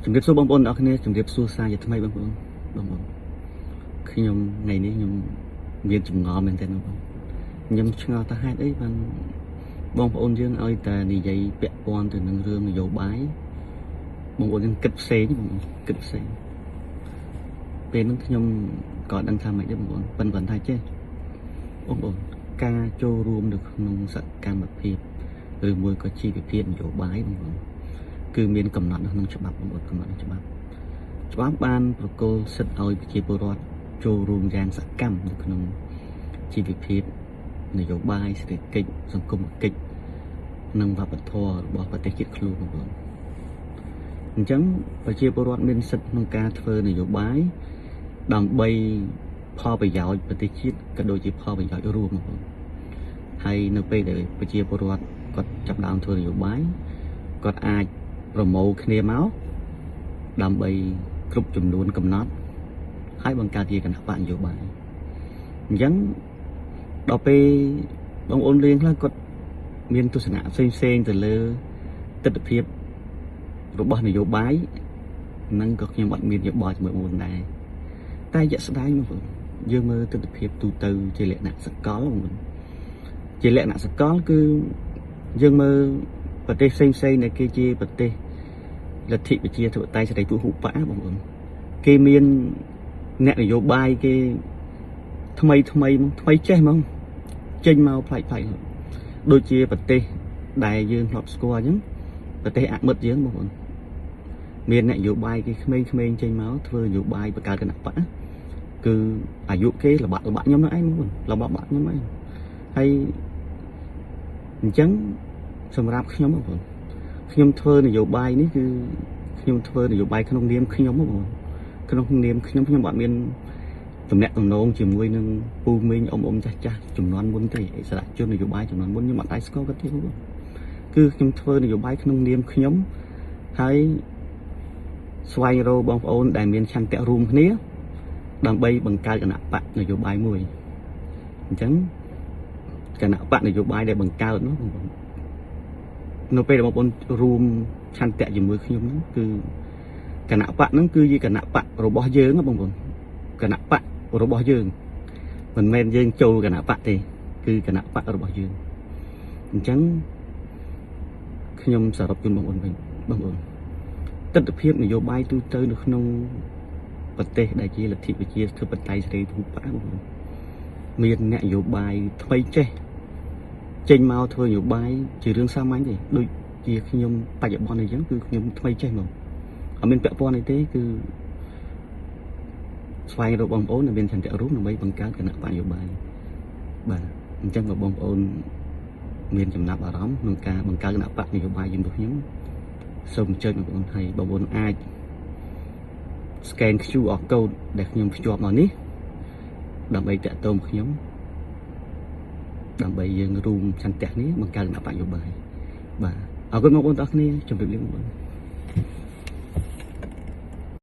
ជំរាបសួរបងប្អូនទាំងអស់គ្នាជំរាបសួរសាជាថ្មីបងប្អូនបងប្អូនខ្ញុំថ្ងៃនេះខ្ញុំមានចម្ងល់មែនទែនបងប្អូនខ្ញុំឆ្ងល់ថាហេតុអីបានបងប្អូនយើងឲ្យតែនិយាយពាក់ព័ន្ធទៅនឹងរឿងនយោបាយបងប្អូនយើងគិតផ្សេងបងប្អូនគិតផ្សេងពេលហ្នឹងខ្ញុំក៏ដឹងថាម៉េចដែរបងប្អូនប៉ុន្តែគាត់ថាចេះបងប្អូនការចូលរួមនៅក្នុងសកម្មភាពឬមួយក៏ជីវភាពនយោបាយបងប្អូនគឺមានកំណត់នៅក្នុងច្បាប់បងប្អូនកំណត់នៅច្បាប់ច្បាប់បានប្រគល់សិទ្ធិឲ្យប្រជាពលរដ្ឋចូលរួមយ៉ាងសកម្មនៅក្នុងជីវភាពនយោបាយសេដ្ឋកិច្ចសង្គមកិច្ចនិងវប្បធម៌របស់ប្រទេសជាតិខ្លួនបងប្អូនអញ្ចឹងប្រជាពលរដ្ឋមានសិទ្ធិក្នុងការធ្វើនយោបាយដើម្បីផលប្រយោជន៍ប្រទេសជាតិក៏ដូចជាផលប្រយោជន៍រួមបងប្អូនហើយនៅពេលដែលប្រជាពលរដ្ឋគាត់ចាប់ផ្ដើមធ្វើនយោបាយគាត់អាចប្រមូលគ្នាមកដើម្បីគ្រប់ចំនួនកំណត់ហើយបង្កើតជាគណបក្សនយោបាយអញ្ចឹងដល់ពេលបងប្អូនរៀងខ្លះគាត់មានទស្សនៈផ្សេងផ្សេងទៅលើទស្សនវិជ្ជារបស់នយោបាយនឹងក៏ខ្ញុំអត់មានយោបល់ជាមួយបងប្អូនដែរតែជាក់ស្ដែងបងប្អូនយើងមើលទស្សនវិជ្ជាទូទៅជាលក្ខណៈសកលបងប្អូនជាលក្ខណៈសកលគឺយើងមើលប្រទេសផ្សេងផ្សេងដែលគេជាប្រទេសលទ្ធិប្រជាធិបតេយ្យសេរីពហុបក្សបងប្អូនគេមានអ្នកនយោបាយគេថ្មីថ្មីថ្មីចេះហ្មងចេញមកប្លែកប្លែកដូចជាប្រទេសដែលយើងធ្លាប់ស្គាល់អញ្ចឹងប្រទេសអមិត្តយើងបងប្អូនមានអ្នកនយោបាយគេក្មេងៗចេញមកធ្វើនយោបាយបង្កើតគណបក្សគឺអាយុគេលបាក់លបាក់ខ្ញុំនោះឯងបងប្អូនលបាក់បាក់ខ្ញុំឯងហើយអញ្ចឹងសម្រាប់ខ្ញុំបងប្អូនខ្ញុំធ្វើនយោបាយនេះគឺខ្ញុំធ្វើនយោបាយក្នុងនាមខ្ញុំបងប្អូនក្នុងនាមខ្ញុំខ្ញុំអត់មានតំណាក់តំណងជាមួយនឹងពូមីងអ៊ំអ៊ំចាស់ចាស់ចំនួនមុនទេអិសរាជជននយោបាយចំនួនមុនខ្ញុំអត់ដែរស្គាល់គាត់ទេបងប្អូនគឺខ្ញុំធ្វើនយោបាយក្នុងនាមខ្ញុំហើយស្វែងរកបងប្អូនដែលមានឆន្ទៈរួមគ្នាដើម្បីបង្កើតគណបក្សនយោបាយមួយអញ្ចឹងគណបក្សនយោបាយដែលបង្កើតនោះបងប្អូននៅពេលដែលបងប្អូនរួមឆន្ទៈជាមួយខ្ញុំហ្នឹងគឺគណបក្សហ្នឹងគឺជាគណបក្សរបស់យើងបងប្អូនគណបក្សរបស់យើងមិនមែនយើងចូលគណបក្សទេគឺគណបក្សរបស់យើងអញ្ចឹងខ្ញុំសរុបជូនបងប្អូនវិញបងប្អូនទស្សនវិជ្ជានយោបាយទូទៅនៅក្នុងប្រទេសដែលជាលទ្ធិប្រជាធិបតេយ្យសេរីពហុបក្សបងប្អូនមានអ្នកនយោបាយថ្មីចេះចេញមកធ្វើនយោបាយជារឿងសាមញ្ញទេដូចជាខ្ញុំបច្ចុប្បន្ននេះអញ្ចឹងគឺខ្ញុំថ្មីចេះមកអត់មានពាក់ព័ន្ធអីទេគឺស្វែងរកបងប្អូនដែលមានឆន្ទៈរួមដើម្បីបង្កើតគណបក្សនយោបាយបាទអញ្ចឹងបើបងប្អូនមានចំណាប់អារម្មណ៍ក្នុងការបង្កើតគណបក្សនយោបាយជាមួយខ្ញុំសូមអញ្ជើញបងប្អូនហើយបងប្អូនអាច scan QR code ដែលខ្ញុំភ្ជាប់មកនេះដើម្បីតាក់ទងខ្ញុំដើម្បីយើងរួមឆន្ទៈនេះបង្កើតគណបក្សនយោបាយបាទអរគុណបងប្អូនទាំងអស់គ្នាជម្រាបលាបងប្អូន។